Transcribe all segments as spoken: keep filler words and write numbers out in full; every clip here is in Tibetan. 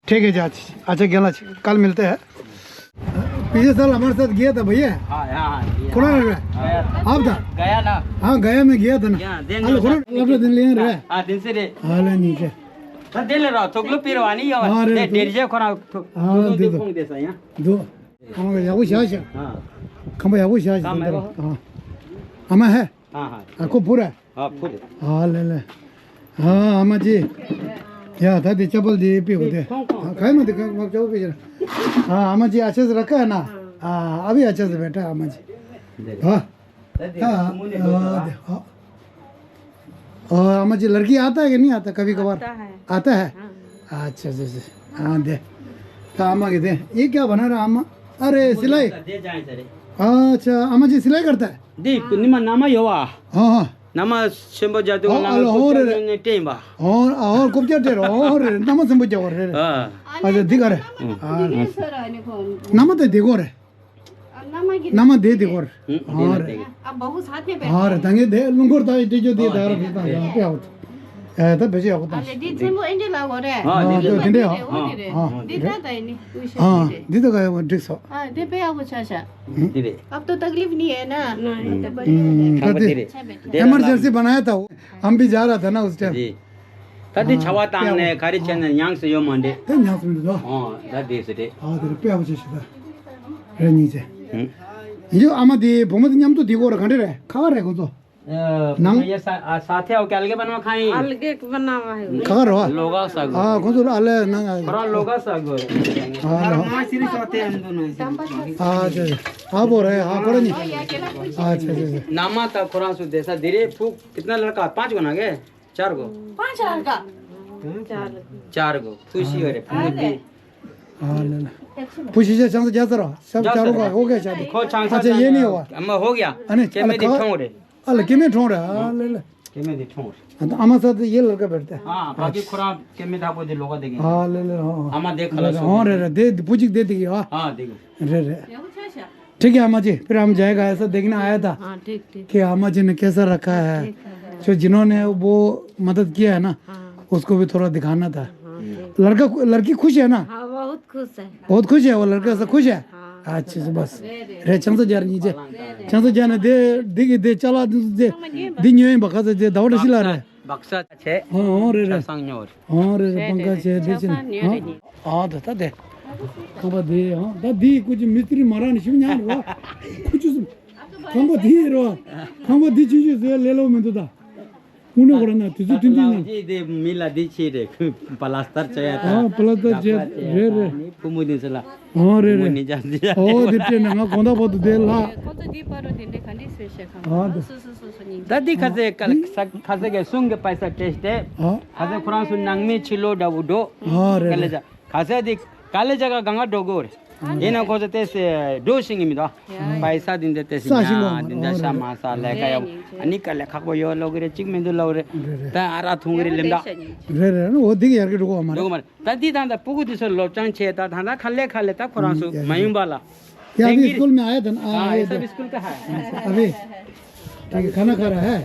ठीक है जी, अच्छा, अच्छा, गेला जी, कल मिलते हैं। पीछे साल हमारे साथ गया था भैया। हाँ, हाँ, हाँ, गया। कौन आ रहा है? गया था। आप था? गया ना। हाँ, गया में गया था ना। गया, दिन अरे, में कौन था। लौटा दिन ले रहा है? हाँ, दिन से रे। हाँ, ले नीचे। तो दिन ले रहा, तो ग्रुप पीरो आनी हो। हाँ, रे, दे, तो डेढ़ जे खोना, तो, हाँ, तो दे दो। दे दे सही, हाँ। दो। हाँ, या वो शाह शाह। हाँ। खम्बा या वो शाह शाह, काम है वो। हाँ। हमें है। हाँ, हाँ। आपको पूरा है? हाँ, पूरे। हाँ, ले, ले। हाँ, अम्मा जी। या, था दे चप्पल दे, पी होते। हाँ, खाए मत, खाए मत, चप्पल पी जरा। हाँ, अम्मा जी, अच्छे से रखा है ना? हाँ, अभी अच्छे से बैठा है अम्मा जी। दे। हाँ। हाँ, हाँ, दे, हाँ। और अम्मा जी, लड़की आता है कि नहीं आता कभी कभार? आता है। आता है? हाँ। अच्छा, अच्छा, अच्छा। हाँ, दे। तो अम्मा के दे। ये क्या बना रहा अम्मा? अरे, सिलाई। दे जाए सर। अच्छा, अम्मा जी सिलाई करता है? दे, निमा नामा योवा। हाँ, हाँ। नामा sembo jatu हाँ, nama अरे, और, ने टेम्बा। और, और कुछ क्या टेरो, और नामा sembo क्या कर रहे? हाँ। अच्छा, दिखा रहे। हाँ। नामा तो देखो रे। नामा दे दे कर। हम्म, हाँ दे रे। दे। अब बहुत साथ में बैठते हाँ रे, हैं। तंगे दे, लुंगोर ताई दे जो दे हाँ, दार दे, भी ताई दे। पे आवत। ए, तो भेजे आवत। अरे, दी से वो एंजल आ रे। हाँ, हाँ, दे तो दे। किंदे हो? वो दे रे। हाँ। दी ता ताई नहीं, कोई हाँ, शक्ति दे। दी तो गए वो डिक्स हो। हाँ, दे पे आवत चाचा। हम्म। दे रे। अब तो तकलीफ नहीं है ना। नहीं, तो बढ़िया हम्म, है। तो दे। अच्छा बैठे। दे इमरजेंसी बनाया था वो। हम भी जा रहा था ना उस टाइम। जी। ད་དེ་ཆ་བ་བཏང་ནས་ག་རེ་བྱས་ནས་ཉམས་སུ་ཡོད་མ་འདྲེ། དེ་ཉམས་སུ་མི་འདུག་ཨོ་ད་དེ་སུ་རེད། ཨ་དེ་རེད་དཔེ་ཡག་པོ་བྱས་ཤིག་ད། རེད་ཉིན་བྱས། ཡིན་ཨ་མ་དེ་བུ་མོ་དེ་མཉམ་དུ་དེ་གོ་ར་ག་འདྲ་རེད་ཁ་བ་རེད་ཁོ་ཚོ། ནང་། ཡ་ས་ཨ་ས་ཐེའོ་ཀ་ཨལ་གེ་བ་ན་ཁ་ཡིན། अलग बनावा है। ཁ་བ་རེད་བ། ལོ་ག་ས་གོ། ཨ་ཁོ་ཚོ་ཨ་ལེ་ནང་ཨ། ཁོ་རང་ལོ་ག་ས་གོ། ཨ་ལོ། ཨ་ཅེ་ཨ་བོ་རེད་ཨ་ཁོ་ར་ཉིན། ཨ་ཅེ་ཅེ་ཅེ། ནམ་མ་ད་ཁོ་རང་ཚོ་བསྡད་ས་དེ་རེད་ཕུག་कितना लड़का पांच को ना के चार को पांच लड़का चार को खुशी हो रहे फूल दी हाँ ले ले पूछी से चांस क्या करो सब चारों का हो गया शादी को चांस अच्छा ये नहीं हुआ अम्मा हो गया अने के में ठोंग रहे अल के में ठोंग रहे हाँ ले ले के में ठोंग रहे तो अम्मा साथ ये लड़का बैठता है हाँ बाकी खुरा के में था को दे लोग देंगे हाँ ले ले हाँ अम्मा देख खला हाँ रे रे दे पूछी दे देगी हाँ हाँ देखो रे रे ठीक है अम्मा जी फिर हम जाएगा ऐसा देखने आया था हाँ, ठीक, ठीक। कि अम्मा जी ने कैसा रखा है ठीक है। जो जिन्होंने वो मदद किया है ना हाँ। उसको भी थोड़ा दिखाना था हाँ, ठीक। लड़का लड़की खुश है ना हाँ, बहुत खुश है बहुत खुश है वो लड़का से खुश है हाँ। अच्छा से बस रे चंद जार नीचे चंद जाने दे दिग दे चला दे दिन ये बखा से दवा डसिला रे बक्सा छे हाँ हाँ रे रे छह संग न्योर हाँ रे रे पंखा छे दे छे हाँ हाँ तो ता दे खबर दे हाँ ता दी कुछ मिस्त्री मारा नहीं शिव न्यान रो कुछ खंगो दी रो खंगो दी चीज से ले लो मैं तो ता उन्हें करो ना तुझे तुम तुम जी दे मिला दी छे रे प्लास्टर चाहिए था हाँ प्लास्टर चाहिए रे रे कुमुदिन से ला ཨོ་རེད་རེད། ཨོ་དེ་སྤྲད་ནས་ང་དགོང་དག་བར་དུ་དེ་ལྷག་ཁོ་ཚོ་འདི་པར་རོ་དེ་འདྲས་ག་འདྲས་བཟོས་ཤག་གམ། ཨོ་དེ། སོ་སོ་སོ་སོ་ཉིན་ད་འདི་ཁ་ཟས་ཀ་ལ་ཁ་ཟས་ཀའི་གསུང་གི་པ་ས་སྤྲད་དེ། ཨོ། ཁ་ཟས་ཁོ་རང་ཚོ་ནང་མི་ཕྱི་ལོགས་འདྲ་བོ་འགྲོ། ཨོ་རེད་ག་ལ་རེད། ཇ་ཁ་ཟས་འདི་ག་ལ་ཇ་ག་གང་ག་འགྲོ་དགོས་རེད། ཨོ་ཡིན་ན་ཁོ་ཚོ་ཏེ་སེ་འགྲོ་ཤེས་ཀྱི་མི་འདུག་ཡ་པ་ས་འདི་འདྲ་ཏེ་སེ་ས་ཞིག་ཉ་འོང་འདི་འདྲ་ཨོ་ཤ་རེད་མ་ས་ལས་ཀ་ཡ་ཨ་ནི་ག་ལ་ཁག་པོ་ཡོད་ལོག་གི་རེད་གཅིག་མི་འདུག་ལོག་རེད། རེད་རེད། ད་ཨ་ར་ཐུང་གི་རེད་ལེམ་ད། རེད་རེད་ཨོ་འདི་གི་ཡར་གི་འགྲོ་གོ་མ་འགྲོ་གོ་མ་རེད། རེད། ད་འདི་དང་ད་ཕྲུ་གུ་དེ་ཚོ་སློབ་སྦྱོང་བྱས་ད་ད་ད་ཁ་ལས་ཁ་ལས་ད་ཁོ་རང་ཚོ་ཡ་མ་ཡོང་པ་ལ། ཡ་ཡང་ཨ་བི་གི་སྐུལ་མི་ཨ་ཡ་དང་ཨ་ཨ་ཡ་ཡ་ས་བི་སྐུལ་ཀ་ཧ། ཨ་བི། ད་གི་ཁ་ན་ཁ་ར་ཧ།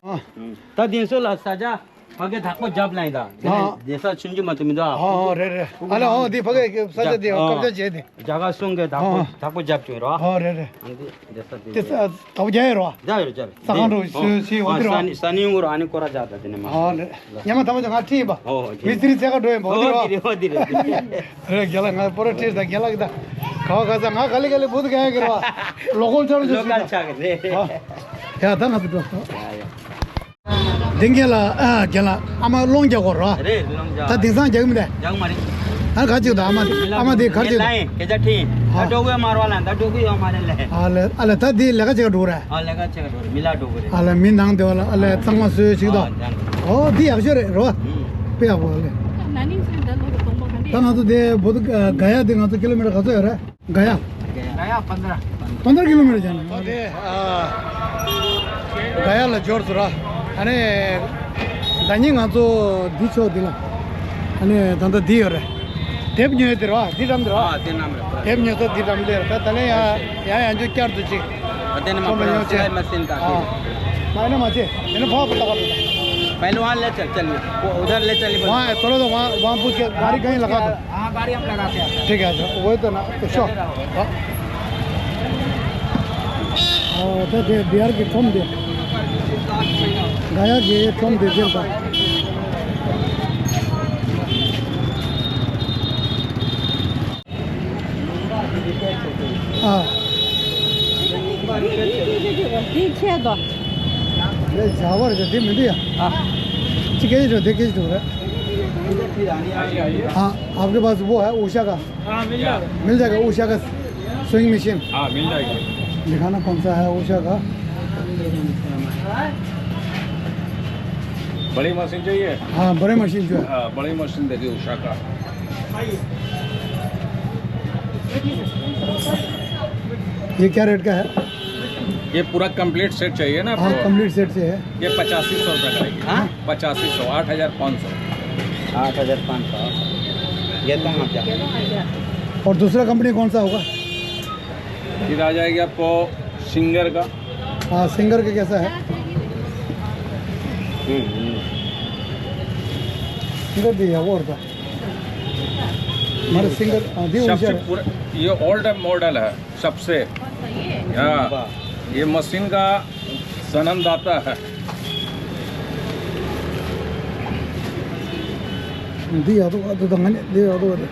ཨ། ད་དེ་ཚོ་ལ་ས་ཆ་ཕ་གི་དག་པོ་རྒྱབ་ལ་ཡིན་ད། ཨ། དེ་ས་ཆུང་ཆུང་མ་ཐུབ་མི་འདུག་ཨ། ཨ་རེད་རེད། ཨ་ལེ་ཨ་དེ་ཕ་གི་ས་ཆ་དེ་ཨ་སྐབས་ཆ་བྱས་དེ། རྒྱ་གར་སོང་གི་དག་པོ་ཨ། དག་པོ་རྒྱབ་བྱུང་རོ། ཨ་རེད་རེད། ཨ་འདི་དེ་ས་དེ། དེ་ས། དག་པོ་རྒྱག་ཡོད་རོ། རྒྱག་ཡོད་རྒྱག་ཡོད། ས་ཁང་འགྲོ་ཤོད་ཤེས་འོ་དེ་རོ། ས་ནི་ས་ནི་ཡོང་གི་རོ་ཨ་ནི་སྐོར་ར་རྒྱག་ད་དེ་ནི་མ། ཨ་ལེ། ཉི་མ་ཐ་མ་ཅང་ང་ཁྲིད་ཡིན་པ། ཨོ་ཨོ་མི་ཙི་རི་ཚེ་ག་འགྲོ་ཡིན་པ་འོ་དེ་རོ། འོ་དེ་རེད་འོ་དེ་རེད། རེད་རྒན་ལགས་ང་སྤོ་ར་ཁྲིད་ད་རྒན་ལགས་ཀྱི་ད། ག་བ་ག་ས་ང་ག་ལེ་ག་ལེ་བུ་དུ་ག་ཡ་གི་རོ། ལོ་ཀོལ་ཆ་རོ་ཆ་ལོ་ཀལ་ཆ་གི་རེད། ཡ་ད་ང་ཚོ་འགྲོ། ཡ་ཡ། དེང་གི་ལ་ཨ་རྒན་ལགས་ཨ་མ་སློང་རྒྱག་གོ་རོ། རེད་སློང་རྒྱག་ད་དེང་སང་རྒྱག་གི་མི་འདུག་རྒྱག་མ་རེད། ཨ་ག་ཅིག་དང་ཨ་མ་དེ་ཨ་མ་དེ་གར་ཅིག་དང་། ལ་ཡིན་སྐད་ཆ་ཁྲིད་ཡིན། ཨ་ད་འགྲོ་གི་མ་རོ་ལ་ད་འགྲོ་གི་ཡོད་མ་རེད་ལ། ཨ་ལ་ཨ་ལ་ད་དེ་ལས་ཀ་བྱེད་ག་འགྲོ་གི་རེད། ཨ་ལས་ཀ་བྱེད་ག་འགྲོ་གི་རེད་མི་ལ་འགྲོ་གི་རེད། ཨ་ལ་མི་ནང་དེ་བ་ལ་ཨ་ལ་གཙང་མ་བཟོས་ཅིག་དང་། ཨོ་དེ་ཡག་ཤོས་རེད་རོ། དཔེ་ཡག་པོ་ཨ་ལ། ད་ང་ཚོ་དེ་བོད་ག་ཡ་དེ་ང་ཚོ་ཀི་ལོ་མི་ཊར་ག་ཚོད་ཡོད་རེད། ག་ཡ། ག་ཡ་པནྡ་ར། པནྡ་ར་ཀི་ལོ་མི་ཊར་ཅན། ཨོ་དེ། ག་ཡ་ལ་འབྱོར་སོང་ར། ཨ་ནི། ཟླ་ཉིན་ང་ཚོ་འདི་ཕྱོགས་འདི་ལ། ཨ་ནི་ད་ལྟ་འདི་ཡོད་རེད། དེབ་ཉོས་དེ་ར་འདི་འགྲམ་དེ་ར། ཨ་དེ་རྣམས་རེད། དེབ་ཉོས་ཚོ་འདི་འགྲམ་ལས་ར་ད་ད་ལན་ཡ་ཡ་ཡང་འཇུ་བསྐྱར་དུ་ཅིག་ཨ་དེ་ནི་མ་ཁོ་ལ་ཡོང་ཆེ། མ་ཡིན་ན་མ་ཆེ་དེ་ནི་ཕོག་པ་ཏག་པ་རེད། पहले वहाँ ले चल, चलिए, वो उधर ले चलिए, बोलो। वहाँ है, चलो तो वहाँ, वहाँ पूछ के गाड़ी कहीं लगा दो। हाँ, गाड़ी हम लगा के आते हैं। ठीक है, अच्छा, वही तो ना, तो शो। हाँ। हाँ, तो दे, बिहार की कम दे। गया के ये कम दे, दे का। ཨ། འདི་ཆེད་དོ། དེ་བྱ་བར་གྱི་དེ་མི་འདུག་ཡ། ཨ། ཅི་སྐད་ཆ་འགྲོ་དེ་སྐད་ཆ་འགྲོ་རེད། हाँ, आपके पास वो है उषा का? हाँ, मिल जाएगा। मिल जाएगा उषा का स्विंग मशीन? हाँ, मिल जाएगी। दिखाना कौन सा है उषा का। बड़ी मशीन चाहिए? हाँ, बड़ी मशीन जो है। हाँ, बड़ी मशीन देखिए उषा का। ये क्या रेट का है? ये पूरा कंप्लीट सेट चाहिए ना हाँ, आपको? कंप्लीट सेट से है। ये पचासी सौ रुपये का है। हाँ? पचासी सौ, आठ हज़ार पाँच सौ। आठ हज़ार पाँच सौ। ये तो हम क्या? और दूसरा कंपनी कौन सा होगा? फिर आ जाएगी आपको सिंगर का। हाँ, सिंगर का कैसा है? हम्म, हम्म। सिंगर भी है, वो और क्या? हमारे सिंगर, हाँ, दी सबसे उनसे पूरा, ये ओल्ड मॉडल है सबसे। हाँ, ये मशीन का जन्मदाता है। दी यादव का तो दंगन, दी यादव का तो।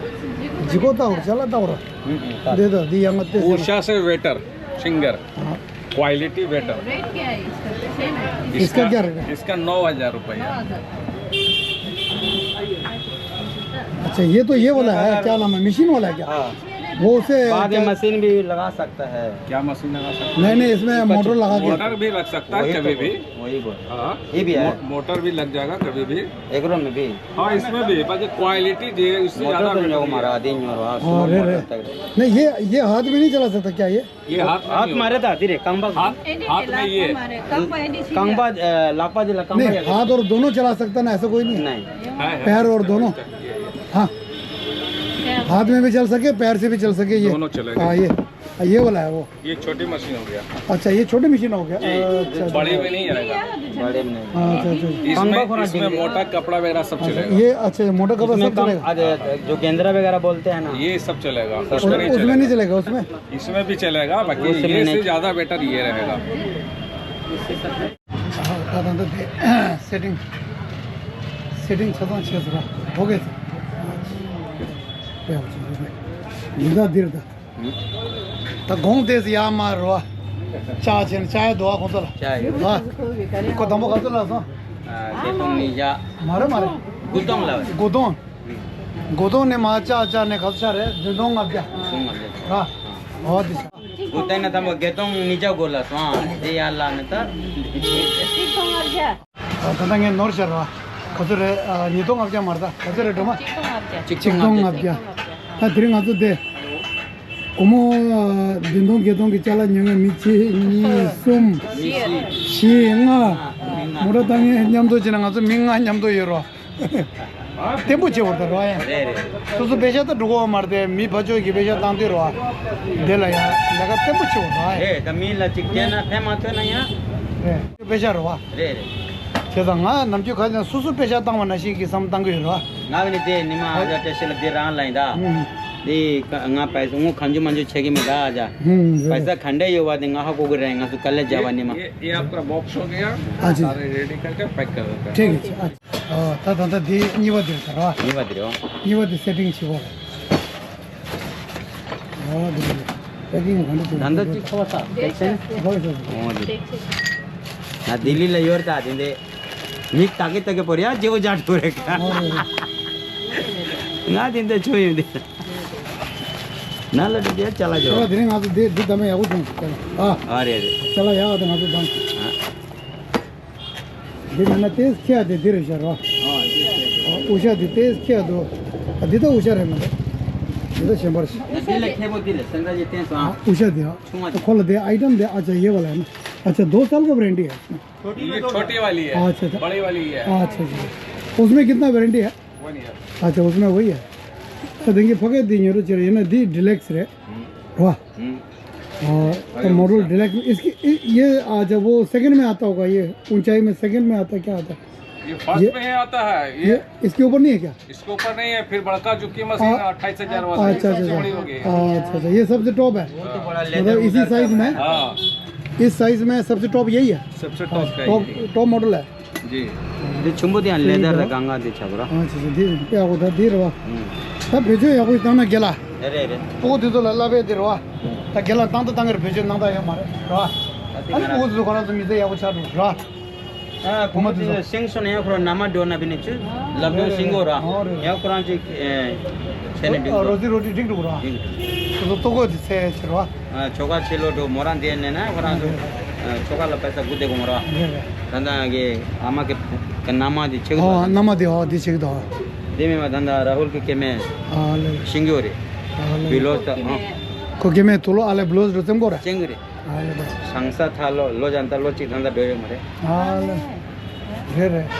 जिको तावर, चला तावर। हम्म, हम्म। दे दो, दी यंग ते। उषा से वेटर, सिंगर। हाँ। Quality better. रेट क्या है इसका? सेम है? इसका क्या रेट है? इसका नौ हज़ार रुपये। नौ हज़ार। अच्छा, ये तो ये वाला है, क्या नाम है, मशीन वाला है क्या? हाँ। वो उसे बाद में क्या मशीन भी लगा सकता है। क्या मशीन लगा सकता है? नहीं, नहीं, इसमें मोटर लगा के। मोटर भी लग सकता है वही तो कभी भी। बोल, वही बोल। हाँ। ये भी है। मो-, मोटर भी लग जाएगा कभी भी। एग्रो में भी। हाँ, इसमें भी, पर जो क्वालिटी जो है, इससे मोटर ज़्यादा तो बेटर न्यो है। मारा, दिन न्यो रहा, हाँ, सुबह रे, रे। मोटर तक। नहीं, ये, ये हाथ में नहीं चला सकता क्या ये? ये हाथ में हाथ नहीं होगा। मारे था, धीरे, कंबा। हाथ, हाथ में ये। कंबा, अ, लापा जिला कंबा नहीं, ये। हाथ और दोनों चला सकता ना, ऐसा कोई नहीं। नहीं। है, है। पैर और दोनों। ये, ये। हाँ। हाथ में भी चल सके, पैर से भी चल सके ये। दोनों चलेगा। हाँ, ये, ये वाला है वो। ये छोटी मशीन हो गया। अच्छा, ये छोटी मशीन हो गया। जी, अच्छा, अच्छा। बड़ी में नहीं आएगा। बड़े में नहीं। हाँ, अच्छा, अच्छा, अच्छा। इसमें, इसमें मोटा कपड़ा वगैरह सब अच्छा, चलेगा। ये, अच्छा, मोटा कपड़ा इसमें सब कम, चलेगा। अरे, जो गेंदरा वगैरह बोलते हैं ना। ये सब चलेगा। उसमें नहीं चलेगा। उसमें नहीं चलेगा, उसमें? इसमें भी चलेगा, बाकी उसमें ये नहीं। से ज़्यादा बेटर ये रहेगा। ད་ད་ད་དེ་སེ་ཊིང་སེ་ཊིང་ཆ་ཚང་བྱས་ཟེར་ར། ཨོ་ཁེ་ཟེར། ཡིན་ད་འདིར་ད། ད་དགོང་དེ་ཡ་མ་རོ། ཅ་ཆེན་ཅ་ཡ་དོ་ཨ་ཁོང་ཚོ་ལ། ཅ་ཡ། ཨ། ཁོ་དང་པོ་ག་ཚོད་ལ་སོང་། ཨ། བརྒྱད་སྟོང་ཉིས་བརྒྱ། མ་རེད་མ་རེད། དགུ་སྟོང་ལ། དགུ་སྟོང་། དགུ་སྟོང་ནས་མ་ཅ་ཅ་ནས་ག་ཚོད་ཆ་རེད། བདུན་སྟོང་ལྔ་བརྒྱ། བདུན་སྟོང་ལྔ་བརྒྱ། ར། ཨོ་དེ་ཆ། དགུ་སྟོང་ནས་དང་པོ་བརྒྱད་སྟོང་ཉིས་བརྒྱ་དགོས་ལ་སོང་། ཨ་དེ་ཡར་ལ་ནི་ད། གཅིག་སྟོང་ལྔ་བརྒྱ། ད་ལྟ་ངས་ནོར་བྱས་ར། ག་ཚོད་རེད། ཉིས་སྟོང་ལྔ་བརྒྱ་མ་རེད་ད། ག་ཚོད་རེད་སྒྲོལ་མ། གཅིག་སྟོང་ལྔ་བརྒྱ། གཅིག་སྟོང་ལྔ་བརྒྱ། ད་དེ་རིང་ང་ཚོ་དེ། སྒོར་མོ་བདུན་སྟོང་བརྒྱད་སྟོང་གི་ཅ་ལག་ཉོ་མཁན་མི་གཅིག་གཉིས་གསུམ། བཞི། ལྔ། མོ་ཊ་བཏང་མཁན་མཉམ་དུ་བྱས་ན་ང་ཚོ་མི་ལྔ་མཉམ་དུ་ཡོད་རོ། བརྟན་པོ་བྱེད་འོར་ད་རོ་ཡ། རེད་རེད། སོ་སོ་པེ་ཤ་ད་འགྲོ་གོ་མ་རེད་དེ། མི་ཕ་ཆོས་ཀྱི་པེ་ཤ་བཏང་དུས་རོ། དེ་ལ་ཡ་ལས་ཀ་བརྟན་པོ་བྱེད་འོར་རོ་ཡ། རེད། ད་མི་ལ་གཅིག་བྱས་ན་ཕན་མ་ཐོན་ན་ཡ། རེད། པེ་ཤ་རོ་བ། རེད་རེད། བྱས་ཙང་ང་ནམ་རྒྱུན་ཁ་ཅིག་སོ་སོ་པེ་ཤ་བཏང་བ་ནང་བཞིན་གྱི་བསམ་བཏང་གི་ཡོད་རོ། ང་གི་ནི་དེ་ཉི་མ་ཨ་ཅག་བཀྲ་ཤིས་ལ་དེ་རང་ལ་ཡིན་ད། ཨུམ། དེ་ང་པེ་ཤ་ངོ་གང་བྱུང་མ་བྱུང་བྱེད་ཀྱི་མི་ད་ཨ་ཅག་ཨུམ། རེད། པེ་ཤ་ག་འདྲ་ཡོད་བ་དེ་ང་ཧ་གོ་གི་རེད། ང་ཚོ་དཀའ་ལས་རྒྱབ་པ་ཉི་མ། ये, ये आपका बॉक्स हो गया। हाँ जी। सारे रेडी करके पैक कर देते हैं। ठीक है जी। अच्छा। ཨ། ད་ད་ད་དེ་གཉིས་པ་དེ་རེད་ད་ར། གཉིས་པ་དེ་རེད། གཉིས་པ་དེ་སེ་ཊིང་བྱེད་དགོས་རེད། ཨ། དེ་རེད། པེ་ཀིང་ག་འདྲ་བྱེད་ད་ལྟ་གཅིག་ཁོ་ས་ཏེག་སན། ཧོ་ཧོ། ཨོ་དེ། ང་ལྡི་ལི་ལ་ཡོད་ད་དེ་འདྲ། མིག་ཏག་གི་ཏག་གི་བོར་ཡ་ཇེ་བོ་ཇ་ཏུ་རེད་ཀ། ཨོ་རེད་རེད། ང་དེ་འདྲ་ཆོ་ཡོད་དེ། ན་ལ་དེ་དེ་ཅ་ལག་ཇོ། ཨ། དེ་རིང་ང་ཚོ་དེ་དེ་ད་མ་ཡག་པོ་བྱུང་ཅ་ལག་ཨ། ཨ་རེད་རེད། ཅ་ལག་ཡག་པ་དེ་ང་ཚོ་བཏང་། ཨ། འདི་ནང་ན་ཏེས་ཁྱེར་ཏེ་འདི་རེད་ཤར་བ། ཨ། ཨུ་ཤ་འདི་ཏེས་ཁྱེར་འདུག་ཨ། འདི་ད་ཨུ་ཤ་རེད་མ་རེད། འདི་ད་གཞན་པ་རེད། ན་འདི་ལ་ཁྱེད་པོ་འདི་ལ་སེང་ས་ཅིག་བསྟན་སོང་ཨ། ཨུ་ཤ་འདི་ཨ། ཆུང་བ་ཁོ་ལ་འདི་ཨའི་ཊམ་འདི། ཨ་ཆ་ཡེ་ཝ་ལ་ཧེ་ན། ཨ་ཆ་དོ་སལ་ག་བ་རན་ཊི་ཧེ། ये छोटी वाली है। अच्छा, अच्छा। बड़ी वाली ये है। अच्छा, अच्छा। बड़ी वाली ये है। उसमें कितना वारंटी है? One year. अच्छा, उसमें वही है। दी न्यूरो चल रही है ना, दी डिलक्स है। हम्म। वाह। हम्म। और तो मॉडल डिलक्स में इसकी, इ-, ये, अच्छा, वो सेकंड में आता होगा, ये ऊंचाई में सेकंड में आता, क्या आता है? ये फर्स्ट ये, में ही आता है ये। ये इसके ऊपर नहीं है क्या? इसके ऊपर नहीं है, फिर बड़का जो की मशीन है, अट्ठाईस हजार वाला, अच्छा, अच्छा, अच्छा। बड़ी हो गई है। अच्छा, अच्छा, ये सबसे टॉप है। वो तो बड़ा मतलब लेदर इसी साइज में। हाँ। इस साइज में सबसे टॉप यही है। सबसे टॉप का टॉप, यही है। टॉप मॉडल है। जी। འདི་ཆུང་པོ་དེ་ཡང་ལེ་དར་དང་གང་ག་དེ་ཆགས་ར། ཨ་ཅེ་ཅེ། འདི་ཡག་པོ་ད་འདི་རེད་བ། ད་བེད་སྤྱོད་ཡག་པོ་བཏང་ན་རྒན་ལགས། རེད་རེད། ཕྲུ་གུ་དེ་ཚོ་ལ་བསླབ་པའི་དེ་རེད་བ། ད་རྒན་ལགས་བཏང་ད་བཏང་གི་རེད། བེད་སྤྱོད་གནང་ད་ཡོད་མ་རེད་ར། ཨ་ནི་ཕྲུ་གུ་དེ་ཚོ་ཁོ་རང་ཚོ་མི་ཚེ་ཡག་པོ་ཆགས་འགྲོ་ར། ཨ་བུ་མོ་དེ་ཚོ་སེང་སོང་ན་ཡང་ཁོ་རང་མནའ་མ་འགྲོ་ན་བི་ནི་ཆུ་ལབ་ནོ་སིང་གོ་ར། ཡང་ཁོ་རང་ཅིག་ཆེ་ནི་འགྲིག་རོ་ཟི་རོ་ཏི་འགྲིག་འགྲོ་ར། དེ་ཚོ་ལྟོ་གོས་དེ་ཚེ་ཆེ་ར། ཆོ་ག་ཆེ་ལོ་འགྲོ་མོ་རང་དེ་ནས་ན་ཁོ་རང་ཚོ་ཆོ་ག་ལ་པེ་ས་དགུ་དེ་གོ་མོ་ར། ད་ད་གི་ཨ་མ་གི་གི་མནའ་མ་དེ་ཆེ་གི་ཨོ་མནའ་མ་དེ་ཨོ་དེ་ཆེ་གི་དོ། དེ་མིན་པ་ད་ད་ར་ཧུལ་གི་སྐྱེ་དམན་ཨ་ལེ་སིང་གོ་རེད། ཨ་ལེ་བི་ལོ་ད་ཨ་ཁོ་སྐྱེ་དམན་དུ་ལོ་ཨ་ལེ་བི་ལོ་ར་ཙེམ་གོ་ར། ཅེང་གི་རེད། ཨ་ལེ། ཧྲང་ས་ཐ་ལོ་ལོ་ཅན་ད་ལོ་གཅིག་ད་ད་འགྲོ་ཡོད་མ་རེད། ཨ་ལེ། རེད་རེད།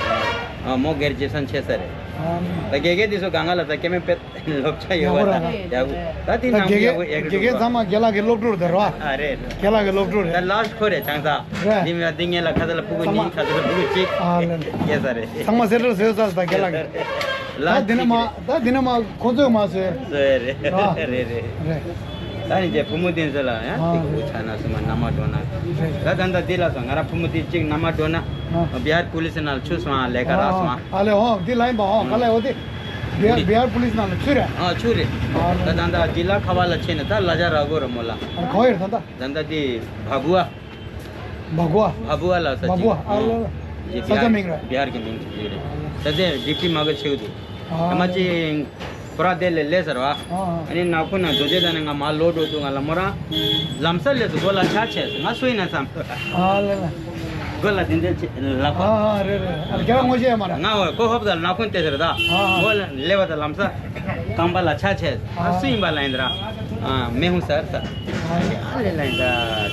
ཨ་མོ་སྒེར་རྗེས་སང་ཆེ་ས་རེད། ཨ་ལེ། ད་དགེ་རྒན་དེ་ཚོ་གང་ག་ལ་ད་སྐྱེ་དམན་དཔེ་སློབ་ཆ་ཡོད་པ་ད་ཡག་པོ་ད་དེ་ད་ནང་དགེ་ཡག་པོ་ཡག་རྒན་དགེ་རྒན་ཚང་མ་རྒན་ལགས་ཀྱི་སློབ་ཕྲུག་རེད་རོ། ཨ་རེད། རྒན་ལགས་ཀྱི་སློབ་ཕྲུག་རེད། ད་ལ་ཁོ་རེད་ཆང་ས། རེད། འདི་མི་འདི་ངེད་ལ་ཁ་ས་ལ་ཕྲུ་གུ་གཉིས་ཚང་མ་ཁ་ས་ལ་ཕྲུ་གུ་གཅིག་ཨ་ལེ། སྐྱེ་ས་རེད། ཚང་མ་སེ་འབྲེལ་བཟོས་ཚར་ད་རྒན་ལགས་ཀྱི། ལ་ད་འདི་ནས་མ་ད་འདི་ནས་མ་ཁོ་ཚོས་མ་བཟོས། བཟོས་རེད། ཨ་རེད་རེད། རེད། ད་ནི་རྗེས་བུ་མོ་དེ་ཚོ་ལ་ཡང་ཨ་དེ་གུ་ཆ་ན་སོ་མ་མནའ་མ་འགྲོ་ན། རེད། ད་ད་ད་འདི་ལ་སོང་ང་རང་བུ་མོ་དེ་གཅིག་མནའ་མ་འགྲོ་ན། ཨ་བི་ཧར་པུ་ལི་སི་ནང་ལ་ཚུད་སོང་ཨ་ལས་ཀ་རག་སོང་ཨ། ཨ་ལེ་ཧོ་འདི་ལ་ཡིན་པ་ཧོ་ག་ལ་ཡོད་དེ། བི་ཧར་བི་ཧར་པུ་ལི་སི་ནང་ལ་ཚུད་རེད། ཨ་ཚུད་རེད། ཨ་ད་ད་ད་འདི་ལ་ཁ་བ་ལ་ཆེ་ནས་ད་ལ་ཇ་ར་གོ་ར་མོ་ལ། ཨ་ག་བ་ཡོད་ད་ད། ད་ད་དེ་བ་གུ་ཨ། བ་གུ་ཨ། བ་གུ་ཨ་ལ་ས་བ་གུ་ཨ་ཅིག་ཨ་ལ་ལ། ས་ཆ་མིང་རེད། བི་ཧར་གྱི་མིང་ཅིག་རེད། ད་དེ་ཌི་པི་མ་གི་ཆེ་གི་འདུག་ཨ་ཨ་མ་ཅིག་ཁོ་ར་དེ་ལས་ལས་ཟེར་བ། ཨ་ཨ་ནི་ན་ཁོ་ན་རྡོ་རྗེ་ད་ནི་ང་མ་ལོ་འགྲོ་དུས་ང་ལ་མོ་རང་ལམ་ས་ལས་སུ་སྒོ་ལ་ཆ་ཆེ་ང་སུ་ཡིན་ན་བསམ། ཨ་ལ་ལ། སྒོ་ལ་དེ་འདྲ་ཆེ་ལ་ཁོ། ཨ་ཨ་རེད་རེད། ཨ་རྒྱ་ར་ངོ་ཤེས་ཡ་མ་རེད། ང་འོ་ཁོ་ཧོབ་ད་ལ་ན་ཁོ་དེ་ཟེར་ད། ཨ་ཨ་སྒོ་ལ་ལས་བ་ད་ལམ་ས། རྐང་པ་ལ་ཆ་ཆེ། ཨ་སུ་ཡིན་པ་ལ་ཡིན་ད་ར། ཨ་མེ་ཧུ་སར་ས། ཨ་ལེ་ལ་ཡིན་ད་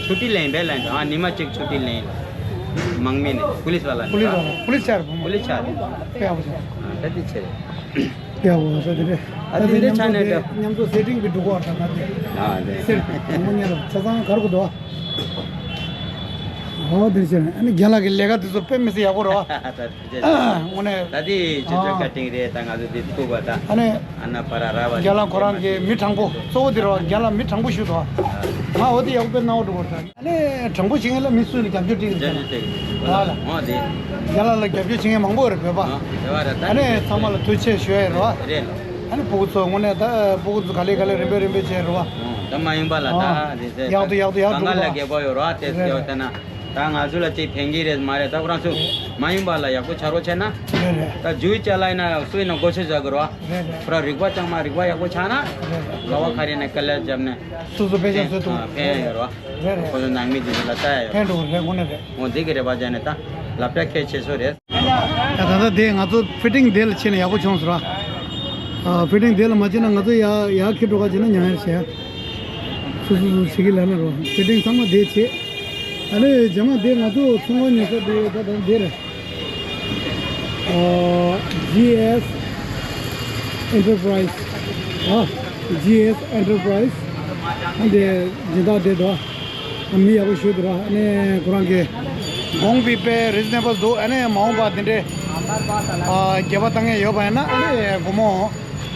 ཆུ་ཊི་ལེན་པའི་ལ་ཡིན་ད་ཨ་ཉི་མ་གཅིག་ཆུ་ཊི་ལེན། མང་མེ་ནས་པུ་ལིས་བ་ལ་ཡིན་པུ་ལིས་ད་བ་ལ་པུ་ལིས་ཆར་བུ་མོ་པུ་ལིས་ཆར་ཡག་པོ་ཆགས། ཨ་ད་དེ་ཆེ་རེད། ཡག་པོ་ས་དེ་རེད། ཨ་དེ་འདྲ་ཆ་ནས་འདྲ། མཉམ་དུ་སེ་ཊིང་གི་འགྲོ་གོ་བ་ད་ད་དེ། ཨ་དེ་སེར་མོ་ཉལ་ཆ་ཚང་གར་གོ་འདུག་ཨོ་དེ་ཆེ་རེད། ཨ་ནི་རྒན་ལགས་ཀྱི་ལས་ཀ་དེ་ཚོ་དཔེ་མི་སྲིད་ཡག་པོ་རེད་བ། དངོས་གནས། ད་དེ་ཆུ་ཚོད་ཨ་ཀ་ཊིང་རེད་ད་ང་ཚོ་དེ་ཐུག་པ་ད། ཨ་ནི། ཨ་ན་པ་ར་ར་བ་རྒན་ལགས་ཁོ་རང་གི་མི་དྲང་པོ་གཙོ་བོ་དེ་རེད་བ། རྒན་ལགས་མི་དྲང་པོ་ཞིག་འདུག་ང་འོ་དེ་ཡག་པོ་དཔེ་སྣང་བ་འགྲོ་གི་རེད་ད། ཨ་ནི་དྲང་པོ་བྱེད་མཁན་ལ་མི་སུ་ལ་རྒྱབ་སྐྱོར་སྤྲད་ཀྱི་རེད་ད། ཨ་ལ། འོ་དེ། རྒན་ལགས་ལ་རྒྱབ་སྐྱོར་བྱེད་མཁན་མང་པོ་རེད་བོད་པ། ཨ་རེད་བ་རེད་ད། ཨ་ནི་ཚང་མ་ལ་ཐུགས་རྗེ་ཆེ་ཞུ་ཡ་རེད་བ། རེད་ལ། ཨ་ནི་ཕྲུ་གུ་ཚོ་དངོས་གནས་ད་ཕྲུ་གུ་ཚོ་ག་ལེ་ག་ལེ་རིམ་པས་རིམ་པས་བྱས་རེད་བ། ད་མ་ཡིན་པ་ལ་ད་རེད་ཟེར། ཡག་ཏུ་ཡག་ཏུ་ཡག་ཏུ་གང་ག་ལ་རེད་བ། རྒད་པོ་ཡོད་རེད་བ་དེ་རེད་ཡོད་ད་ན། ད་ང་ཚོ་ལ་ཅིག་ཕན་གྱི་རེད་མ་རེད། ད་ཁོ་རང་ཚོ་མ་ཡིན་པ་ལ་ཡག་པོ་ཆ་རོགས་བྱས་ན། རེད་རེད། ད་ཇུའི་ཅ་ལག་ཡིན་ན་སུ་ཡིན་ན་སྒོ་ཕྱེ་བཞག་གི་རེད་བ། རེད་རེད། ཁོ་རང་རིག་པ་ཅང་མ་རིག་པ་ཡག་པོ་ཆགས་ན། རེད་རེད། ག་བ་ག་རེ་ནས་དཀའ་ལས་བརྒྱབ་ནས། སོ་སོ་ཕན་ཤེས་བཟོ་ཐུབ། ཨ་ཕན་ཡོད་རེད་བ། རེད་རེད། ཁོ་ཚོ་ནང་མི་འདི་ཚོ་ལ་ལྟ་ཡ་ཡོད། ཕན་འགྲོ་གི་རེད་དངོས་གནས་རེད། འོ་འདི་གི་རེད་བ་བྱས་ནས་ད་ལབ་རྒྱ་གལ་ཆེ་ཤོས་རེད། ད་ད་ལྟ་དེ་ང་ཚོ་ཕི་ཊིང་དེ་ལ་ཕྱིན་ན་ཡག་པོ་བྱུང་ཟེར་བ། ཨ་ཕི་ཊིང་དེ་ལ་མ་ཕྱིན་ན་ང་ཚོ་ཡ་ཡ་ཁྱེར་འགྲོ་ག་བྱས་ན་ཉང་ཡར་བྱས། སུ་སུ་སུ་བྱེད་ཀྱི་ལབ་ན་རོ། ཕི་ཊིང་ཚང་མ་དེ་བྱེད། ཨ་ནི་རྗེས་མ་དེ་ང་ཚོ་ཚོང་པ་ཉོ་ས་དེ་ད་ད་དེ་རེད། ཨ་ཇི་ཨེས་ཨེན་ཊར་པ་རའི་སི། ཨ་ཇི་ཨེས་ཨེན་ཊར་པ་རའི་སི། ཨ་དེ་སྦྱིན་བདག་དེ་དོ། མི་ཡག་པོ་ཞིག་འདུག་ར། ཨ་ནི་ཁོ་རང་གི་གོང་སྤེལ་དཔེ་རི་ཛི་ནེ་བལ་འདུག་ཨ་ནི་མ་འོངས་པ་དེ་འདྲའི་ཨ་རྒྱབ་པ་བཏང་མཁན་ཡོད་པ་ཡིན་ན་ཨ་ནི་སྒོར་མོ་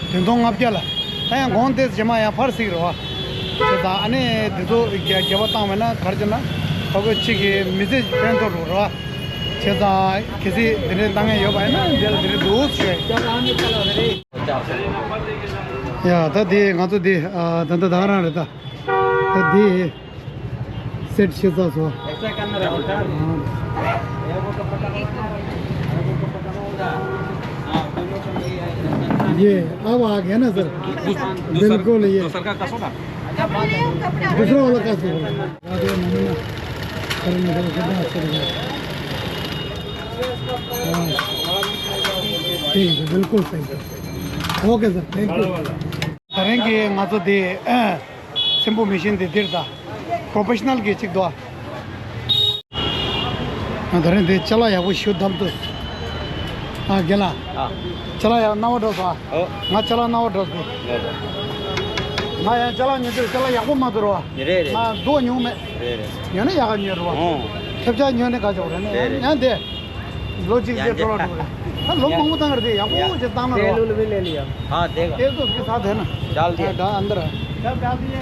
བདུན་སྟོང་ལྔ་བརྒྱ་ལ་ད་ཡང་གོང་དེ་རྗེས་མ་ཡང་འཕར་སྲིད་ཀྱི་རེད་བ། བྱས་ཙང་ཨ་ནི་འདི་ཚོ་རྒྱ་རྒྱབ་པ་བཏང་བ་ཡིན་ན་ག་རེ་བྱས་ན་ཕ་གི་གཅིག་གི་མི་ཚེ་ཕན་ཐོགས་འགྲོ་རེད་བ། བྱས་ཙང་གལ་སྲིད་དེ་འདྲའི་བཏང་མཁན་ཡོད་པ་ཡིན་ན་འདི་ལ་དེ་འདྲའི་འདུག་ཞུ་ཡ་ཡིན། ཡ་ད་དེ་ང་ཚོ་དེ་ཨ་ད་ད་ད་ག་རང་རེད་ད། ད་དེ། सेट शीशा सो। ऐसा करना रहा था। हाँ। ये अब आ गया ना सर। दूसर-, बिल्कुल ये। दूसर का कसो ना? दूसरा वाला कसो। हाँ। ठीक है, बिल्कुल सही। Okay sir, thank you. ད་རིང་གི་ང་ཚོ་དེ་ཚེམ་བུ་མི་ཤིན་དེ་འདིར་ད་པྲོ་ཕེ་ཤ་ནལ་གྱི་གཅིག་འདུག་ཨ། ད་རིང་དེ་ཅ་ལག་ཡག་པོ་ཞིག་བདམས་འདུག་ཨ་རྒན་ལགས། ཨ། ཅ་ལག་ཡག་སྣང་བ་འགྲོ་སོང་ཨ། ཨོ། ང་ཅ་ལག་སྣང་བ་འགྲོ་སོང་། ལགས་ལགས། ང་ཡང་ཅ་ལག་ཉོ་དུས་ཅ་ལག་ཡག་པོ་མ་འདུག་རོ། རེད་རེད། ང་སྡུག་ཉོ་མེད། རེད་རེད། ཉོ་ན་ཡག་ག་ཉོ་རོ། ཨོ། ཐེབས་ཆག་ཉོ་ནས་ག་ཅོག་རེད་ནས་རེད་རེད། ཡང་དེ། ལོ་གཅིག་རྗེས་འགྲོ་ར་འགྲོ་རེད། ཨ་ལོ་མང་པོ་བཏང་རེད་དེ། ཡག་པོ་ཅིག་བཏང་ན་རོ། तेल उल भी ले लिया। हाँ, देगा। तेल तो उसके साथ है ना। डाल दिया। हाँ, डाल अंदर है।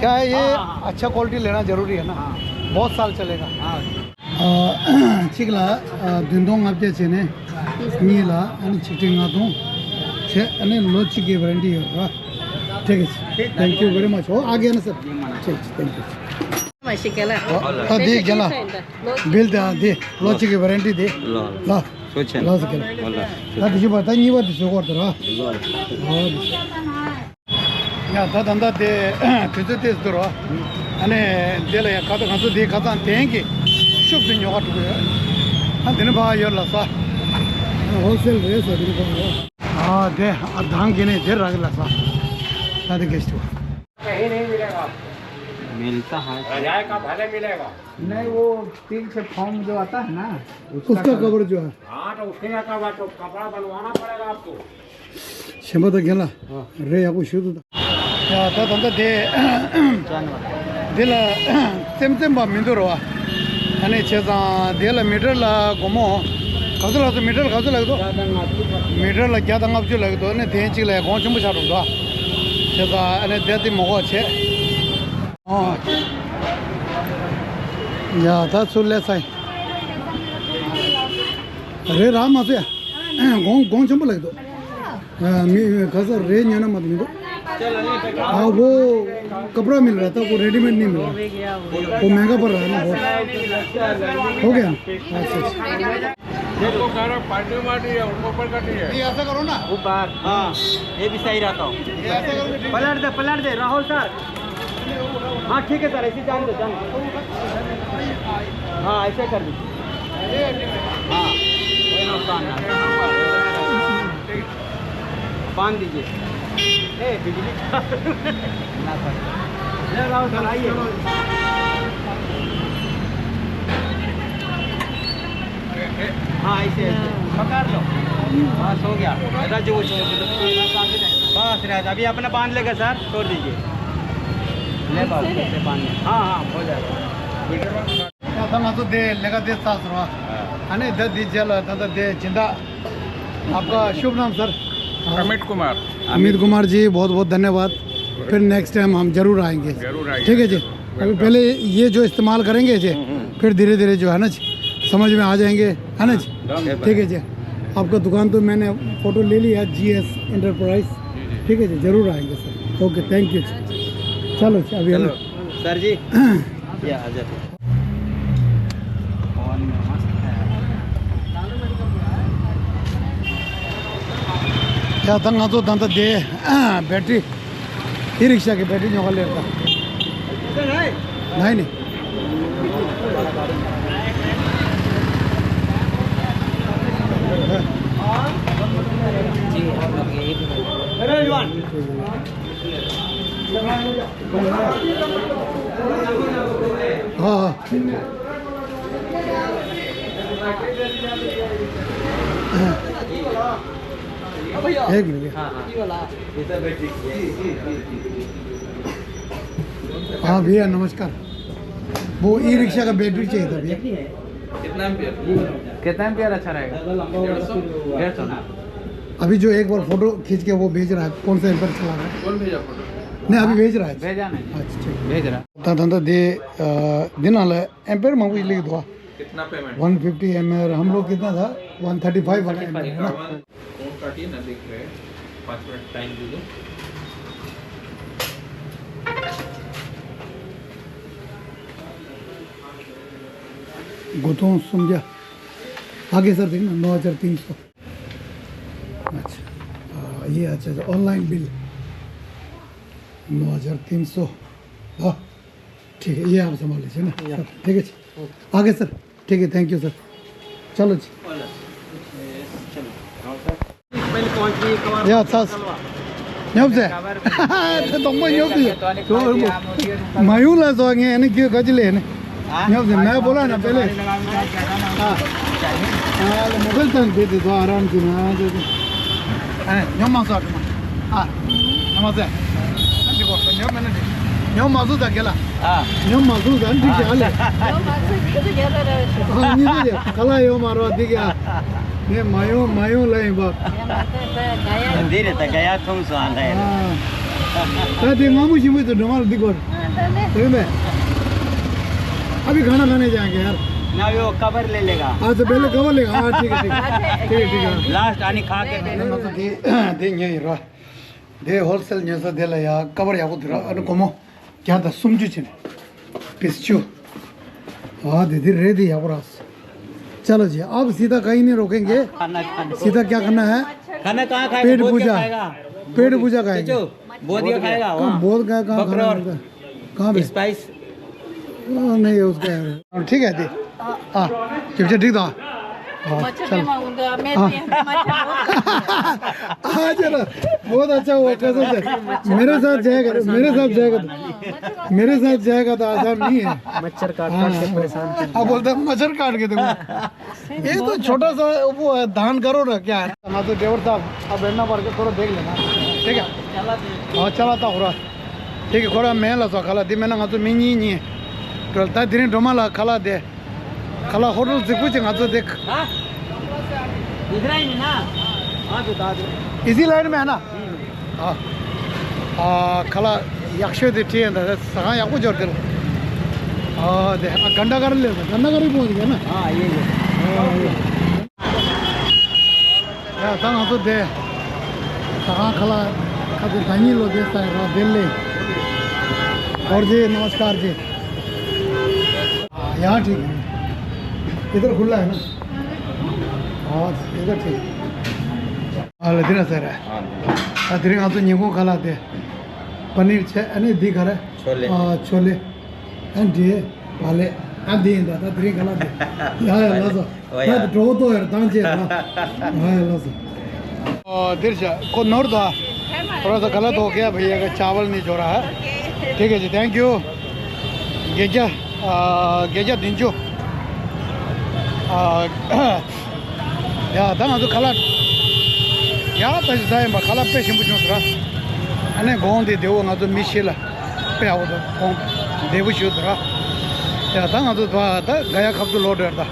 क्या ये अच्छा क्वालिटी लेना जरूरी है ना। बहुत साल चलेगा। གཅིག་ལ་བདུན་སྟོང་ལྔ་བརྒྱ་བྱས་ནས་གཉིས་ལ་ཨ་ནི་ཆིག་ཁྲི་ལྔ་སྟོང་བྱས། ཨ་ནི་ལོ་གཅིག་གི་ཝ་རན་ཊི་ཡོད་ར། ठीक है। Thank you very much. हो आ गया ना सर। ठीक है, thank you. ད་དེ་རྒན་ལགས། བིལ་དང་དེ་ལོ་གཅིག་གི་ཝ་རན་ཊི་དེ། ལ། ལ། ལགས་སོ་རྒན་ལགས། ད་དེ་བཞི་པ་ད་གཉིས་པ་དེ་བཟོ་དགོས་རེད་ར། ཡ་ད་ད་ད་དེ་དུས་ཚོད་དེ་ཟེར་རོ། ཨ་ནི་དེ་ལ་ཡ་ཁ་ད་ང་ཚོ་དེ་ཁ་ཚང་དེང་གི་ཤུབ་ཏུ་ཉོ་ག་འགྲོ་གི་ཡོད། ཨ་དེ་ནི་ཕ་ཡོད་ལ་ས། ཧོལ་སེལ་རེད་ས་དེ་ནི་ཕ་ཡོད། ཨ་དེ་ཨ་དང་གི་ནི་དེ་རག་གི་ལ་ས། ད་དེ་གེ་ཤི། कहीं नहीं मिलेगा। मिलता है। रजाई का भले मिलेगा। नहीं, वो पीछे फॉर्म जो आता है ना, उसका उसका कवर। कवर जो है। हाँ, तो उसके का कवर, तो कपड़ा बनवाना पड़ेगा आपको। ཞེན་པ་དང་རྒན་ལགས། རེད། ཡག་པོ་ཞུ་འདུག་ད་ཡ་ད་ད་ད་དེ། དེ་ལ་རྩེམ་རྩེམ་པ་མི་འདུག་རོ། ཨ་ནི་བྱས་ཙང་དེ་ལ་མི་ཊར་ལ་སྒོར་མོ་ག་ཚོད་ལགས་སོ། མི་ཊར་ག་ཚོད་ལགས་འདུག་མི་ཊར་ལ་བརྒྱ་དང་ལྔ་བཅུ་ལགས་འདུག་ཨ་ནི་དེ་གཅིག་ལ་གོང་ཆེན་པོ་ཆགས་འགྲོ་འདུག་བྱས་ཙང་ཨ་ནི་དེ་དེ་མོ་གོ་བྱས། ཨོ། ཡ་ད་ཚུར་སླེབས་ཚར་ཡིན། རེད་ར་མ་ཟེར། གོང་གོང་ཆེན་པོ་ལགས་འདུག་ཨ། མི་ག་ས་རེད་ཉོ་ན་མ་མི་འདུག་ཨ། वो कपड़ा मिल रहा था, वो रेडीमेड नहीं मिल रहा। वो महंगा पड़ रहा है ना बहुत। हो गया। अच्छा, अच्छा। देखो, सारा पार्टी वार्टी है, ऊपर का नहीं है। ये ऐसा करो ना। ऊपर। हाँ। ये भी सही रहता हो। ये ऐसा करो कि ठीक है। पलट दे, पलट दे, राहुल सर। हाँ, ठीक है सर, ऐसे जान दो, जान दो। हाँ, ऐसे कर दीजिए। हाँ, कोई नुकसान ना। बांध दीजिए। ए, बिजली का। ले, राहुल सर, आइए। हाँ, ऐसे, ऐसे। पकड़ लो। बस, हो गया। राजू, वो छोड़ दो। बस, राज, अभी अपना बांध लेगा, सर, छोड़ दीजिए। ले, बाबू, ऐसे बांध ले। हाँ, हाँ, हो जाएगा। ད་ང་ཚོ་དེ་ལས་ཀ་དེ་ཚར་སོང་ར། ཨ་ནི་ད་དེ་རྗེས་ལ་ད་ད་དེ་སྦྱིན་བདག आपका शुभ नाम सर? अमित कुमार। अमित कुमार जी, बहुत बहुत धन्यवाद। फिर नेक्स्ट टाइम हम जरूर आएंगे। जरूर आइए। ठीक है जी। अभी पहले ये जो इस्तेमाल करेंगे जी, फिर धीरे धीरे जो है ना जी, समझ में आ जाएंगे, है ना जी? ठीक है जी। आपका दुकान तो मैंने फोटो ले लिया, जीएस एंटरप्राइज। ठीक है जी, जरूर आएंगे सर। ओके, थैंक यू जी। चलो जी, अभी है ना। चलो, सर जी। या, आ जाते हैं। ཡ་ད་ང་ཚོ་ད་ལྟ་དེ་བེ་ཊི་རི། ཨི་རིག་ཤ་གི་བེ་ཊི་རི་ཉོ་ག་སླེབས་ད། ནའི་ནི། हाँ, हाँ। एक मिनट। हाँ, हाँ। हाँ भैया, नमस्कार। वो ई रिक्शा का बैटरी चाहिए था भैया। कितना एम्पियर? कितना एम्पियर अच्छा रहेगा? डेढ़ सौ। डेढ़ सौ ना। अभी जो एक बार फोटो खींच के वो भेज रहा है, कौन सा एम्पियर चला रहा है? कौन भेजा फोटो? नहीं, अभी भेज रहा है। भेजा नहीं। अच्छा, ठीक। भेज रहा। ད་ད་ད་དེ་ཨ་འདི་ནང་ལ་ཨེམ་པེར་མང་པོ་ཞིག་སླེབས་འདུག་ཨ། कितना पेमेंट? वन फिफ्टी एमएल, हम लोग कितना था? वन थर्टी फ़ाइव वाला एमएल है ना? फोन काटिए ना, देख रहे हैं, पाँच मिनट टाइम दे दो। སྒོར་སྟོང་སུམ་བརྒྱ། आगे सर देखना, नौ हज़ार तीन सौ। अच्छा, हाँ, ये अच्छा, अच्छा, ऑनलाइन बिल नौ हज़ार तीन सौ। हाँ, ठीक है, ये आप संभाल लीजिए ना। या। सर, ठीक है जी। ओके। आगे सर, ठीक है, थैंक यू सर। चलो जी। चलो, आओ सर। पहले पहुंच गई, कवर। या, सर। ཉོབ་ཟེར། དེ་དང་པོ་ཉོབ་ཟེར། མ་ཡུང་ལ་སོགས་ངས་ཨ་ནི་ཁྱོད་ག་ཅི་ལས་ནི། ཉོབ་ཟེར། मैं बोला ना पहले। हाँ। हाँ, मोबाइल तो दे दे दो, आराम से ना। हाँ, ཉོབ་མ་སོང་། ཨ། ཉོབ་མ་སོང་། ཨ། འདི་གོ་ཉོབ་མེད་ན་འགྲིག་ཉོབ་མ་སོང་ད་ག་ལ། ཨ། ཉོབ་མ་སོང་ད་འགྲིག་ཤག་ཨ་ལས། ཉོབ་མ་སོང་ཁྱོད་ཚོ་རྒྱལ་ལ་ར་ཤོག་ཨ། གཉིས་ཚོ་རྒྱལ་ག་ལ་ཡོད་མ་རོགས་འདི་ག་ངས་མ་ཡོང་མ་ཡོང་ལ་ཡིན་པ། འདི་རེད་ད། ག་ཡ་ཐུང་སོང་ཨ་ལ་ཡ། ད་དེ་སྔ་མོ་ཞིག་མོ་དུ་འགྲོ་མ་ལ་འདི་གོ་རེད་མེད། अभी खाना खाने जाएंगे यार। ना वो कवर ले लेगा। अच्छा, पहले कवर लेगा। हाँ, ठीक है, ठीक है। ठीक है, ठीक है। लास्ट आने खा के। ང་ཚོ་དེ་དེ་ཉོས་ཡིན་ར། དེ་ཧོལ་སེལ་ཉོས་ས་དེ་ལ་ཡ་ཀ་བར་ཡག་པོ་འདུག་ར། ཨ་ནི་སྒོར་མོ་བརྒྱ་དང་སུམ་ཅུ་ཅན། པིས་བཅུ། ཨ་དེ་དེ་རེད། དེ་ཡག་པོ་ར། चलो जी, आप सीधा कहीं नहीं रुकेंगे। खाना खाने। सीधा क्या करना है? खाना कहाँ खाएगा? पेट पूजा। पेट पूजा खाएंगे। बोध गया खाएगा वहाँ। बोध गया कहाँ खाना मिलता है? कहाँ पे? स्पाइस। नहीं, उसका है। ठीक है दी। हाँ, चुपचाप ठीक था। हाँ, चलो। हाँ, चलो। बहुत अच्छा हुआ, कसम से। मेरे साथ जाएगा, मेरे साथ जाएगा तो, मेरे साथ जाएगा तो आसान नहीं है। मच्छर काट काट के परेशान कर दिया। अब बोलता है, मच्छर काट के देखो। ये तो छोटा सा वो है, दान करो ना, क्या है? हाँ, तो ड्राइवर साहब, अब बैठना पड़ के थोड़ा देख लेना, ठीक है? हाँ, चलाता हो रहा। ठीक है, ཁོ་རང་མེད་ལ་སོ་ཁ་ལག་འདི་མེད་ན་ང་ཚོ་མི་གཉིས་གཉིས་འགྲོ། ད་དེ་རིང་སྒྲོལ་མ་ལགས་ཁ་ལག་དེ། ཁ་ལག་ཧོ་ཊེལ་རྫིག་པོ་ཅིག་ང་ཚོ་དེ། इधर ही ना। हाँ, तो दादू। इसी लाइन में है ना? हाँ। ཨ། ཁ་ལག་ཡག་ཤོས་དེ་བྲིས་ཡིན་ད། ཟ་ཁང་ཡག་པོ་འབྱོར་དེ་ལ། ཨ་དེ། ཨ། घंटाघर ले लो, घंटाघर ही पहुंच गया ना? हाँ, यही है। हाँ, यही। ཡ་ད་ང་ཚོ་དེ་ཟ་ཁང་ཁ་ལག་ཁ་དེ་ཟ་སྙིང་ལོ་དེ་ཟ་ཡ་ར། དེ་ལས། और जी, नमस्कार जी। हाँ, यहाँ ठीक है। इधर खुला है ना? हाँ, इधर ठीक। ཨ་ལ་དེ་ར་ཟེར། ཨ་དེ་རིང་ང་ཚོ་ཉིན་གུང་ཁ་ལག་དེ་པ་ནིར་བྱས། ཨ་ནི་འདི་ག་རེ། ཆོ་ལེ། ཨ་ཆོ་ལེ། ཨ་འདི་བ་ལེ། ཨ་འདི་ཡིན་ད། ད་དེ་རིང་ཁ་ལག་དེ། ཡ་ཡ་ལགས་སོ། ཨོ་ཡ། ད་དེ་གྲོགས་པོ་ཏོ་ཡར་བཏང་བྱས་ད། ཡ་ཡ་ལགས་སོ། ཨོ་དེར་བྱས་ཁོ་ནོར་ད། थोड़ा सा गलत हो गया भैया का चावल नहीं जोड़ा है। ठीक है जी, थैंक यू। བརྒྱད་བརྒྱ། ཨ་བརྒྱད་བརྒྱ་བདུན་ཅུ། ཨ། ཡ་ད་ང་ཚོ་ཁ་ལག་ཡག་ད་ཞིག་ཟ་ཡིན་པ། ཁ་ལག་དཔེ་ཞིམ་པོ་བྱུང་སོང་ར། ཨ་ནི་གོང་དེ་བདེ་བོ། ང་ཚོ་མི་ཤི་ལ་དཔེ་ཡག་པོ་འདུག་གོང་བདེ་པོ་ཞུ་འདུག་ར། ཡ་ད་ང་ཚོ་ད་ད་ག་ཡ་ཁབ་ཏུ་ལོག་འགྲོ་ཡ་ད།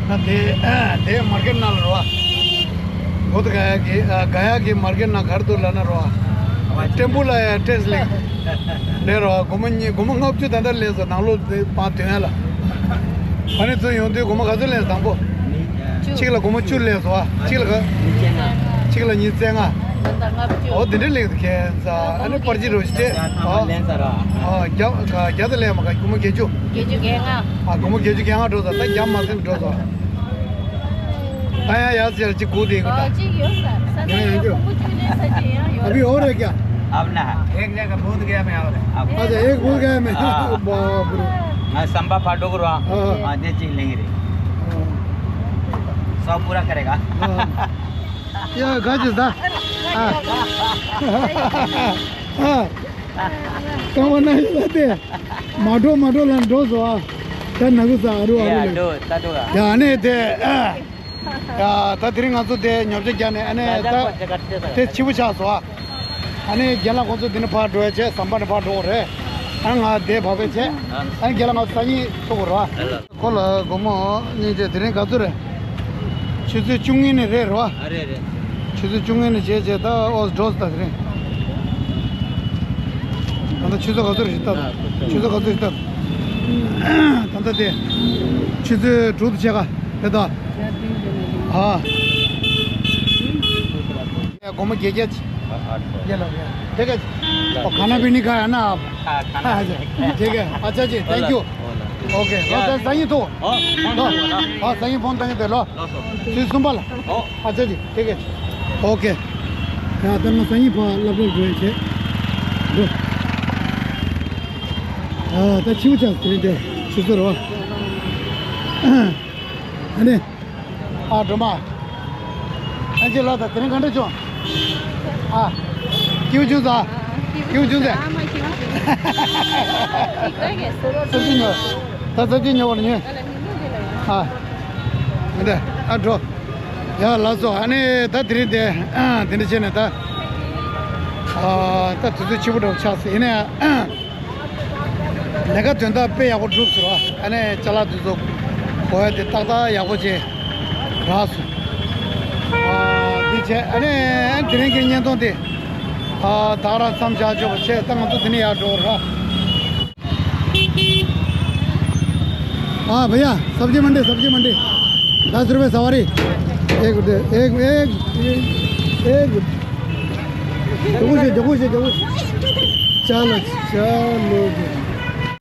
ད་དེ་དེ་མར་ཀེཊ་ནང་ལ་རོ། བོད་ག་ཡ་གི་ག་ཡ་གི་མར་ཀེཊ་ནང་ག་རེ་འདུག་ལབ་ན་རོ། ཏེམ་པུ་ལ་ཡ་ཏྲེས་ལེགས། ལས་རོ། སྒོར་མོ་གཉིས། སྒོར་མོ་ལྔ་བཅུ་ད་ལྟ་ལེན་སོང་། ནང་ལོགས་དེ་པང་དོན་ལ། ཨ་ནི་ཚུར་ཡོང་དུས་སྒོར་མོ་ག་ཚོད་ལེན་སོང་། དང་པོ་གཅིག་ལ་སྒོར་མོ་བཅུ་ལེན་སོང་། ཨ་གཅིག་ལ་ག་གཅིག་ལ་ཉིས་རྩ་ལྔ། འོ་དེ་འདྲ་ལེན་འདུག་ཁྱེད་ཚ། ཨ་ནི་པར་ཅི་རོ་ཞིག་སྤྲད། ཨ་ལེན་ས་ར། ཨ་བརྒྱ་བརྒྱ་ད་ལེན་མ་ག་སྒོར་མོ་བརྒྱད་ཅུ། བརྒྱད་ཅུ་གྱ་ལྔ། ཨ་སྒོར་མོ་བརྒྱད་ཅུ་གྱ་ལྔ་འགྲོ་ས། ད་བརྒྱ་མ་ཟིན་འགྲོ་ས། ད་ཡང་ཡར་ཟེར་གཅིག་སྒུག་དེ་གི་ད། ཡང་ཡང་རྒྱུ། अभी और है क्या? अब ना। एक जगह भूल गया मैं और। अब। अच्छा, एक भूल गया मैं। हाँ। बाप रे। मैं संभा फाटो को रहा। हाँ। हाँ, दे चीज लेंगे रे। हाँ। सब पूरा करेगा। हाँ। या गाजी दा। हाँ। हाँ। कम ना ही लेते। माटो माटो लन दो सौ। क्या नगु सा आरु आरु ले। या दो, ता दो। या ने दे। ཡ་ད་དེ་རིང་ང་ཚོ་དེ་ཉོ་ཆ་རྒྱག་ནས། ཨ་ནི་ད་དེ་ཕྱི་པོ་ཆགས་སོང་། ཨ་ནི་རྒན་ལགས་ཁོང་ཚོ་འདི་ནས་ཕར་འགྲོ་ཡ་བྱས། ཟམ་པ་ནས་ཕར་འགྲོ་དགོས་རེད། ཨ་ནི་ང་དེ་བབས་པ་བྱས། ཨ་ནི་རྒན་ལགས་ང་ཚོ་སང་ཉིན་ཐུག་དགོས་རེད་པ། ཁོ་ལ་སྒོར་མོ་གཉིས་བྱས། དེ་རིང་ག་ཚོད་རེད། ཆུ་ཚོད་བཅུ་གཉིས་ནས་རེད་རེད་པ། ཨ་རེད་རེད། ཆུ་ཚོད་བཅུ་གཉིས་ནས་བྱས་བྱས། ད་ཨོ་འགྲོ་ད་དེ་རིང་། ད་ལྟ་ཆུ་ཚོད་ག་ཚོད་རེད་ད། ཆུ་ཚོད་ག་ཚོད་རེད་ད། ད་ལྟ་དེ་ཆུ་ཚོད་དྲུག་དང་ཕྱེད་ཀ་རེད་ད། ཨ། སྒོར་མོ་བརྒྱད་བརྒྱ་ཅིག། ཡ་ལ་ཡ། དེ་ག་ཨོ་ཁ་ན་བི་ནི་ག་ཡ་ན། ཨ་ཁ་ན། དེ་ག་ཨ་ཅག་ཅིག། Thank you། ཨོ་ཁེ། ལོ་ད་སང་ཉིན་ཐུག་ལོ། ཨ་སང་ཉིན་ཕོན་བཏང་གི་དེ་ལོ། ཚེས་གསུམ་པ་ལ། ཨོ། ཨ་ཅག་ཅིག། དེ་ག་ཨོ་ཁེ། ཡ་ད་ང་སང་ཉིན་ཕར་སློབ་གྲྭར་འགྲོ་ཡ་བྱས། འགྲོ། ཨ་ད་ཕྱི་པོ་ཆགས་དེ་རིང་དེ་ཆུ་ཚོད་རེད་པ། ཨ་ནི། ཨ་སྒྲོལ་མ། ཨ་ཅེ་ལགས་ད་དེ་རིང་ག་འདྲ་བྱུང་། ཨ། སྐྱིད་པོ་བྱུང་ས། སྐྱིད་པོ་བྱུང་ས། ཚ་གྱང་ཉོ། ད་ཚ་གྱང་ཉོ་བར་ཉོན། ཨ། མི་འདི་ཨ་འགྲོ། ཡ་ལགས་སོ། ཨ་ནི་ད་དེ་རིང་དེ་ཨ་དེ་འདྲ་བྱས་ནས་ད། ཨ་ད་དུས་ཚོད་ཕྱི་པོ་འདྲ་པོ་ཆགས་སོང་། ཡིན་ནའི་ཨ། ལས་ཀ་དོན་དག་དཔེ་ཡག་པོ་བསྒྲུབས་སོང་ར། ཨ་ནི་ཅ་ལག་འདི་ཚོ་གོ་ཡ་དེ་ཏག་ཏག་ཡག་པོ་བྱས་རག་སོང་། ཨ་འདི་བྱས་ཨ་ནི་དེ་རིང་གི་བརྙན་ཐུང་དེ་ཨ་ད་ག་རང་མཚམས་བཞག་ཆོག་པ་བྱས། ད་ང་ཚོ་དེ་ནས་ཡར་འགྲོ་ར། हाँ भैया, सब्जी मंडी, सब्जी मंडी। दस रुपये सवारी। एक, एक, एक, एक। जगह से, जगह से, जगह से। चलो, चलो।